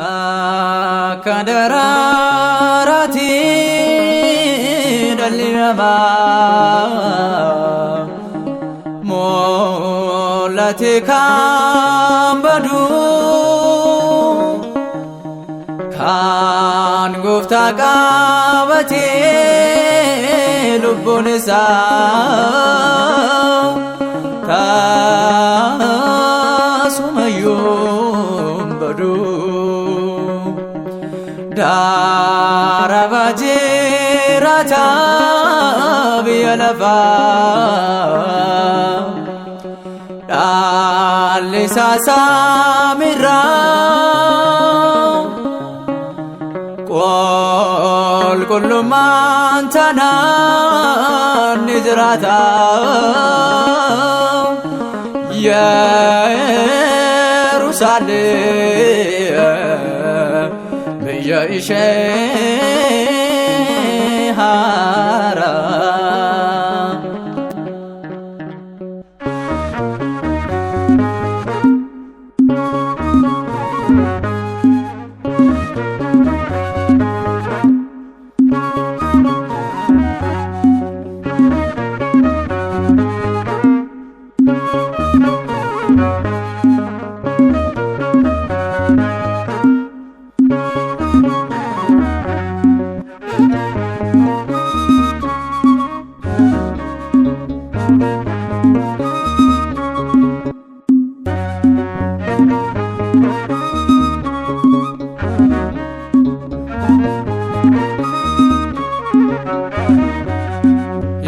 Akka daraaraatti dhalli namaa mul'ate kan badu kan gooftaa qabatee lubbuun isaa taasumayyuu hin badu. Daraba jiraata biyya lafaa dhaalli isaa saamirraa qulqullummaan tanaan ni jiraata. Yerusaalem biyya ishee haaraa.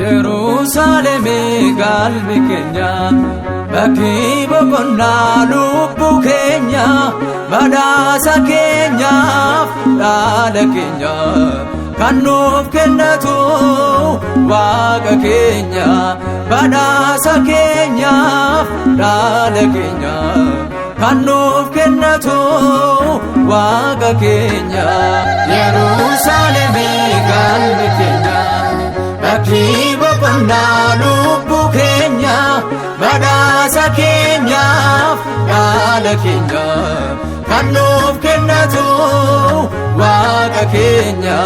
Yerusaalemi galmi keenya bakki boqonnaa lubbuu keenya badhaasa keenyaaf dhaala keenya kan nuuf kennatu waaqa keenya badhaasa keenyaaf dhaala keenya kan nuuf kennatu waaqa keenya. Yerusaalemi galmi keenya bakki boqonnaa lubbuu keenya badhaasa keenyaaf dhaala keenya kan nuuf kennatu waaqa keenya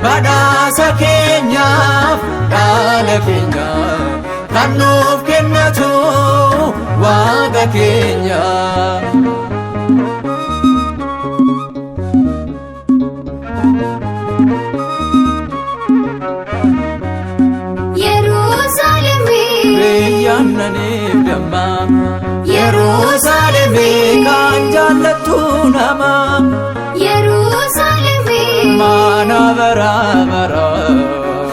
badhaasa keenyaaf dhaala keenya kan nuuf kennatu waaqa keenya. Yerusaalemi Biyyaannaniif damma Yerusaalemi kan jaallattu nama Yerusaalemi mana bara bara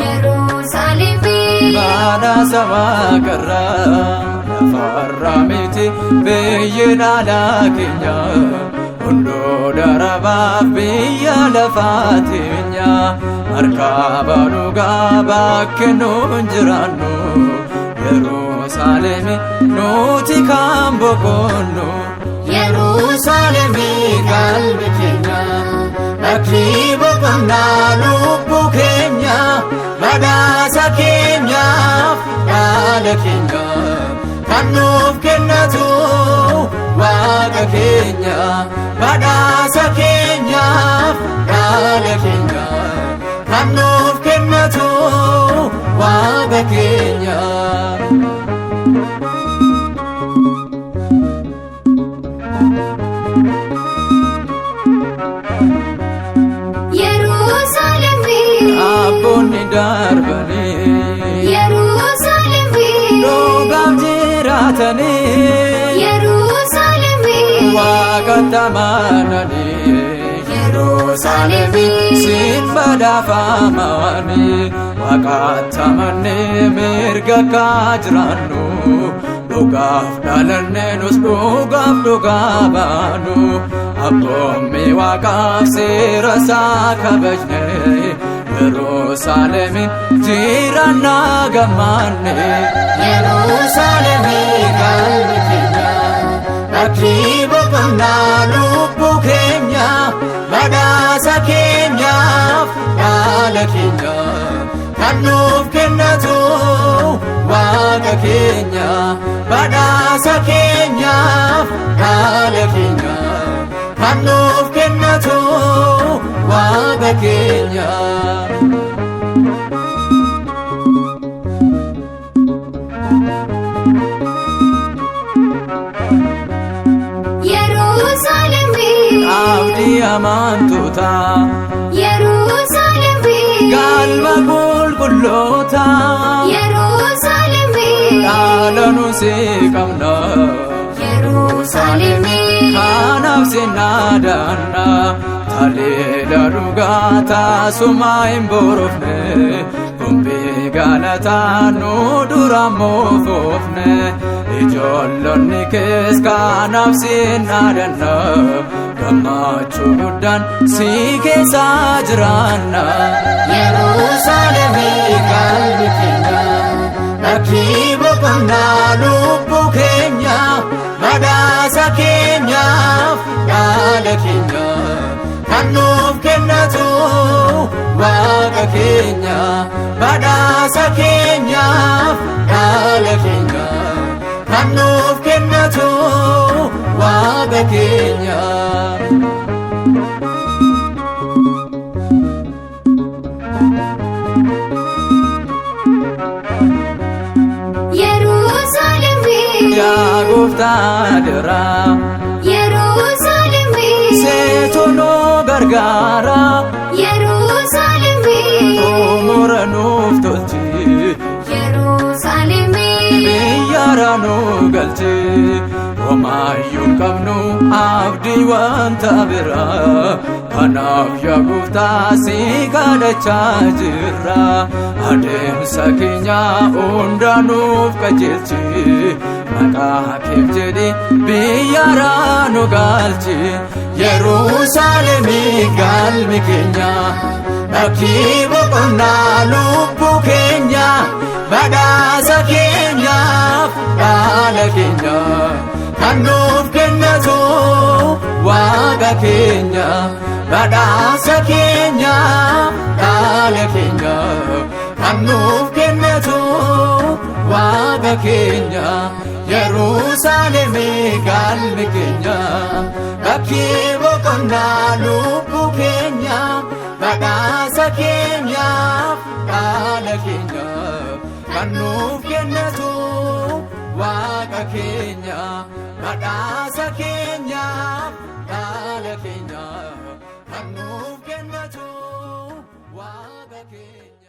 Yerusaalemi badhaasa waaqarraa lafarraa miti biyyi dhaala keenya hunduu darabaaf biyya lafaa teenya markaaba dhugaa bakke nuun jiraannu Yerusaalemi nuti kan boqonnu Yerusaalemi qalbi keenya bakki boqonnaa lubbuu keenya badhaasa keenyaaf dhaala keenya kan nuuf kennatu waaqa keenya badhaasa keenyaaf dhaala keenya kan nuuf kennatu waaqa keenya. Yerusaalemi Abboonni darbanii Yerusaalemi dhugaaf jiraatanii Yerusaalemi waaqatti amananii Yerusaalemi siin badhaafamanii waaqatti amannee mirga akka jiraannu dhugaaf dhalanne nus dhugaaf dhugaa baanu abboommi waaqaaf seera isaa kabajne Yerusaalemi jiraannaa gammanne Yerusaalemi galmi Lakkii boqonnaa lubbuu keenya badhaasa keenyaaf dhaala keenya kan nuuf kennatu waaqa keenya badhaasa keenyaaf dhaala keenya kan nuuf kennatu waaqa keenya. Yerusaalemi, Abdii amantoota Yerusaalemi, galma qulqulloota Yerusaalemi, dhaala nu si qabna. Yerusaalemi, Kanaaf sinaadanna taleela dhugaa taasuma hin borofne gombii galataa nu dura moofofne ijoollonni kees kanaaf sinaadanna gammachuu guddaan si keessa jiraanna. Yerusaalemi qalbi keenya lakkii boqonnaa lubbuu keenya badhaasa keenyaaf dhaala keenya kan nuuf kennatu waaqa keenya badhaasa keenyaaf dhaala keenya kan nuuf kennatu waaqa keenya. Yerusaalemi, Yaa gooftaa diraa Yerusaalemi, seetu nu gargaara Yerusaalemi, xumura nuuf tolchi Yerusaalemi, biyyaara nu galchi homaayyuu hin qabnu abdii wanta biraa kanaaf yaa gooftaa si kadhachaa jirra adeemsa keenya hunda nuuf qajeelchi maqaa keef jedhi biyyaara nu galchi Yerusaalemi galmi keenya lakkii boqonnaa lubbuu keenya badhaasa keenyaaf dhaala keenya kan nuuf kennatu waaqa keenya badhaasa keenyaaf dhaala keenya kan nuuf kennatu waaqa keenya Yerusaalemi galmi keenya lakkii boqonnaa lubbuu keenya badhaasa keenyaaf dhaala keenya kan nuuf kennatu waaqa keenya badhaasa keenyaaf dhaala keenya kan nuuf kennatu waaqa keenya.